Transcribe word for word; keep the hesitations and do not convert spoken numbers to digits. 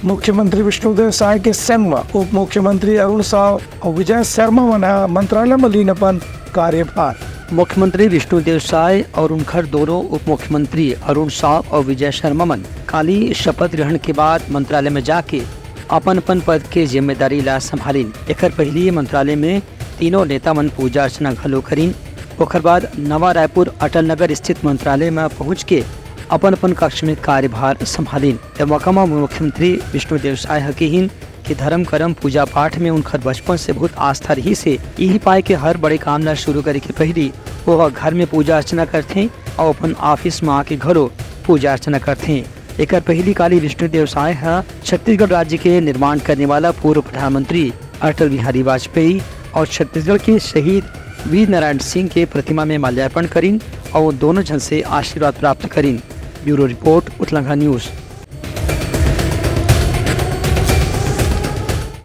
मुख्यमंत्री विष्णुदेव साय के संग म उप मुख्यमंत्री अरुण साव अउ विजय शर्मा मन ह मंत्रालय म लीन अपन कार्यभार। मुख्यमंत्री विष्णुदेव साय अउ उनखर दोनों उप मुख्यमंत्री अरुण साव अउ विजय शर्मा मन काली शपथ ग्रहण के बाद मंत्रालय में जाके अपन-अपन पद के जिम्मेदारी ला संभालिन। एकर पहिली मंत्रालय में तीनों नेता मन पूजा अर्चना घलो करिन। ओकर बाद नवा रायपुर अटल नगर स्थित मंत्रालय में पहुंच के अपन-अपन कक्ष में कार्यभार संभालिन। ए मौका म मुख्यमंत्री विष्णुदेव साय ह किहिन कि धर्म करम पूजा पाठ में उनखर बचपन से बहुत आस्था रहिस हे। इही पाय के हर बड़े काम ला शुरू करे के पहिली ओह घर में पूजा अर्चना करथे अउ अपन ऑफिस में आके घलो पूजा अर्चना करथे। एकर पहिली काली विष्णुदेव साय ह छत्तीसगढ़ राज्य के निर्माण करने वाला पूर्व प्रधानमंत्री अटल बिहारी वाजपेयी अउ छत्तीसगढ़ के शहीद वीर नारायण सिंह के प्रतिमा में माल्यार्पण करिन अउ दोनों झन से आशीर्वाद प्राप्त करिन। Bureau report, Utlangha news.